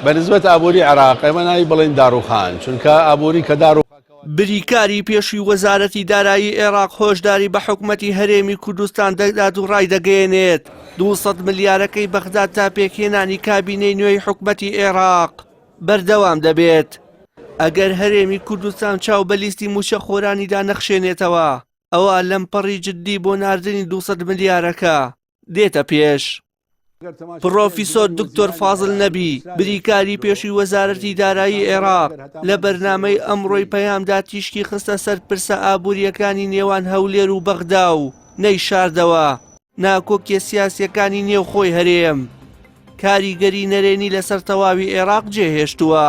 بە نسبەت ئابووری عێراق ئێمە نابی بڵێین داڕووخان، چونکە ئابووری کە داڕووخا کەواتە. بریکاری پێشووی وەزارەتی دارایی عێراق هۆشداری بە حکومەتی هەرێمی کوردستان دەدات و ڕایدەگەیەنێت، 200 ملیارەکەی بەغداد تا پێکهێنانی کابینەی نوێی حکومەتی عێراق بەردەوام دەبێت. ئەگەر هەرێمی کوردستان چاو بە لیستی مووچەخۆرانیدا نەخشێنێتەوە، ئەوا لەمپەڕی جددی بۆ ناردنی 200 ملیارەکە دێتە پێش. پڕۆفیسۆر دکتۆر فازل نەبی، بریکاری پێشووی وەزارەتی دارایی عێراق، لە بەرنامەی ئەمڕۆی پەیامدا تیشکی خستە سەر پرسە ئابوورییەکانی نێوان هەولێر و بەغدا و نەیشاردەوە ناکۆکیە سیاسییەکانی نێوخۆی هەرێم کاریگەری نەرێنی لەسەر تەواوی عێراق جێهێشتووە.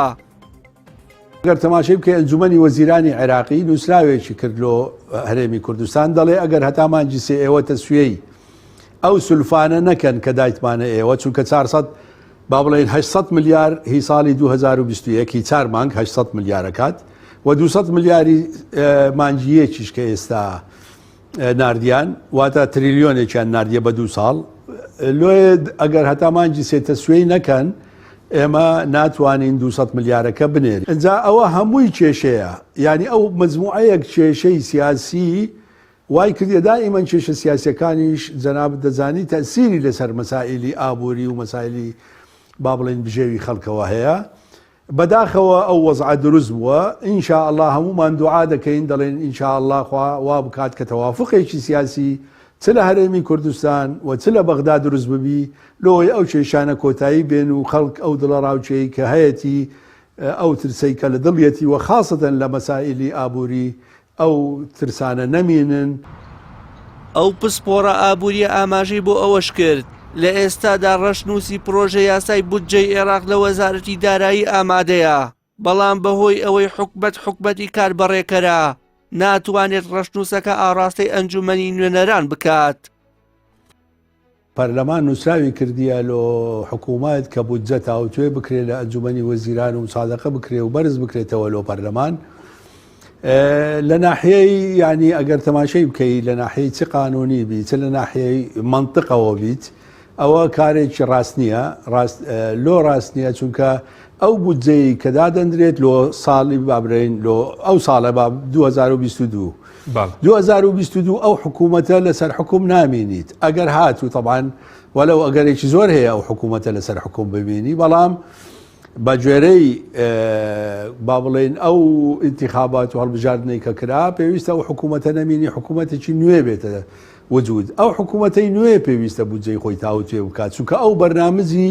گەر تەماشەی بکەی ئەنجومەنی وەزیرانی عێراقی نووسراوێکی کرد لۆ هەرێمی کوردستان دەڵێ ئەگەر هەتا مانگی سێ ئێوە تەسویەی ئەو سولفانە نەکەن کە دایتمانە ئێوە چونکە 400 با بڵێن 800 ملیار هی ساڵی 2021 هی چار مانگ 800 ملیارەکات و 200 ملیاری مانگی یەکیش کە ئێستا ناردیان واتە تریلیۆنێکیان ناردیە بە دوو ساڵ لۆیە ئەگەر هەتا مانگی سێ تەسویەی نەکەن ئێمە ناتوانین 200 ملیارەکە بنێرین ئینجا ئەوە هەمووی کێشەیە یعنی ئەو مجموعەیەک کێشەی سیاسی وای کردیە دائیمەن کێشە سیاسیەکانیش جەنابت دەزانی تەسیری لەسەر مەسائلی ئابووری و مەسائلی با بڵێین بژێوی خەڵکەوە هەیە بەداخەوە ئەو وەزعە دروست بووە ان شاء اللە هەموومان دوعا دەکەین دەڵێین ان شاء اللە خوا وا بکات کە تەوافقێکی سیاسی چ لە هەرێمی کوردستان و چ لە بەغدا دروست ببی لۆی ئەو کێشانە کۆتایی بێن و خەڵک ئەو دڵەڕاوکێی کە هەیەتی ئەو ترسەی کە لە دڵیەتی و خاسەتەن لە مەسائیلی ئابووری ئەو ترسانە نەمینن. ئەو پسپۆڕە ئابوورییە ئاماژەی بۆ ئەوەشکرد، لە ئێستادا ڕەشنووسی پڕۆژە یاسای بودجەی عێراق لە وەزارەتی دارایی ئامادەیە، بەڵام بەهۆی ئەوەی حکومەت حکومەتی کاربەڕێکەرە، ناتوانێت ڕەشنووسەکە ئاڕاستەی ئەنجوومەنی نوێنەران بکات. پەرلەمان نووسراوی کردیە لۆ حکوومەت کە بودجە تاوتوێ بکرێ لە ئەنجومەنی وەزیران و مسادەقە بکرێ و بەرز بکرێتەوە لۆ پەرلەمان لە ناحیەی ینی ئەگەر تەماشەی بکەی لە ناحیەی چ قانونی بی چ لە ناحیەی منطقەوە بیت ئەوە کارێکی ڕاست نییە ڕاست لۆ ڕاست نییە چونکە ئەو بودجەی کە دادەندرێت لۆ ساڵی بابرین لۆ ئەو ساڵە با 2022 2022 ئەو حکوومەتە لەسەر حکوم نامینیت ئەگەر هات و تەبان وەلو ئەگەرێکی زۆر هەیە ئەو حکوومەتە لەسەر حکوم ببینی بەڵام بە گوێرەی با بڵێن ئەو ئینتیخابات و هەڵبژاردنەی کە کرا پێویستە ئەو حکوومەتە نەمینی حکوومەتێکی نوێ بێتە وجود ئەو حکوومەتەی نوێ پێویستە بودجەی خۆی تاوتوێ بکات چونکە ئەو بەرنامجی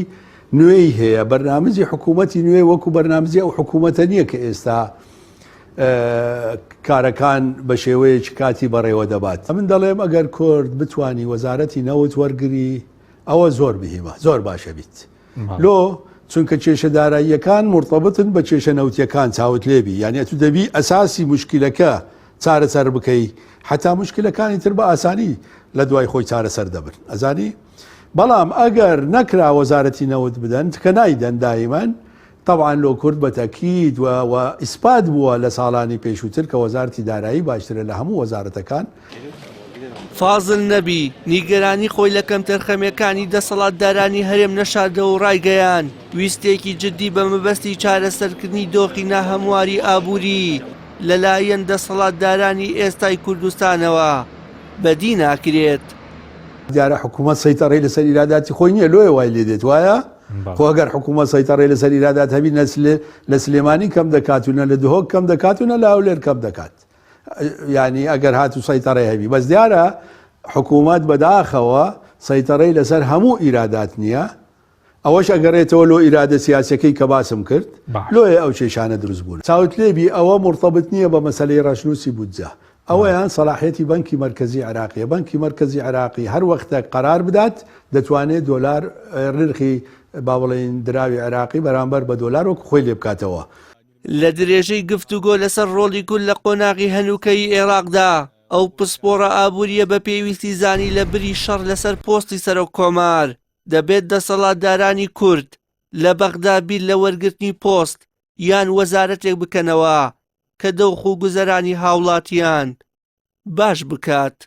نوێی هەیە، بەرنامجی حکوومەتی نوێ وەکو بەرنامجی ئەو حکوومەتە نییە کە ئێستا کارەکان بە شێوەیەکی کاتی بەڕێوە دەبات. من دەڵێم ئەگەر کورد بتانی وەزارەتی نەوت وەرگری ئەوە زۆر بهیمە زۆر باشە بیت. لۆ چونکە کێشە داراییەکان مرتبطن بە کێشە نەوتیەکان چاوت لێبی یعنی ئەتو دەبی ئەساسی مشکلەکە چارەسەر بکەی حتا مشکلەکانی تر بە ئاسانی لە دوای خۆی چارەسەر دەبن ئەزانی بەڵام ئەگەر نەکرا وەزارەتی نەوت بدەن کە نایدەن دایمەن تەبعەن لۆ کورد بە تەکید و و ئیسپات بووە لە ساڵانی پێشووتر کە وەزارەتی دارایی باشترە لە هەموو وەزارەتەکان. فازل نەبی، نیگەرانی خۆی لە کەمتەرخەمییەکانی دەسەڵاتدارانی هەرێم نەشاردەوە و ڕایگەیاند، ویستێکی جددی بە مەبەستی چارەسەرکردنی دۆخی ناهەمواری ئابووری لەلایەن دەسەڵاتدارانی ئێستای کوردستانەوە بەدی ناکرێت. دیارە حکوومەت سەیتەڕەی لەسەر ئیراداتی خۆی نییە لۆیە وای لێ دێت وایە؟ خۆ ئەگەر حکوومەت سەیتەڕەی لەسەر ئیرادات هەبی نە لە سلێمانی کەم دەکات و نە لە دهۆک کەم دەکات و نە لە هەولێر کەم دەکات یعنی ئەگەر هاتوو سەیتەڕەی هەبی بەس دیارە حکوومەت بەداخەوە سەیتەڕەی لەسەر هەموو ئیرادات نییە ئەوەش ئەگەڕێتەوە لۆ ئیرادە سیاسیەکەی کە باسم کرد لۆیە ئەو کێشانە دروست بوون. چاوت لێبی ئەوە مورتەبت نیە بە مەسەلەی ڕەشنوسی بودجە ئەوەیان سەلاحیەتی بەنکی مەرکەزی عێراقیە بەنکی مەرکەزی عێراقی هەر وەختەک قەرار بدات دەتوانێت دۆلار نرخی با بڵێین دراوی عێراقی بەرامبەر بە دۆلار وەکو خۆی لێ بکاتەوە. لە درێژەی گفتوگۆ لەسەر ڕۆڵی کورد لە قۆناغی هەنووکەیی عێراقدا، ئەو پسپۆڕە ئابوورییە بە پێویستی زانی لە بری شەڕ لەسەر پۆستی سەرۆککۆمار، دەبێت دەسەڵاتدارانی کورد لە بەغدا بیر لە وەرگرتنی پۆست یان وەزارەتێک بکەنەوە کە دۆخ و گوزەرانی هاوڵاتیان باش بکات.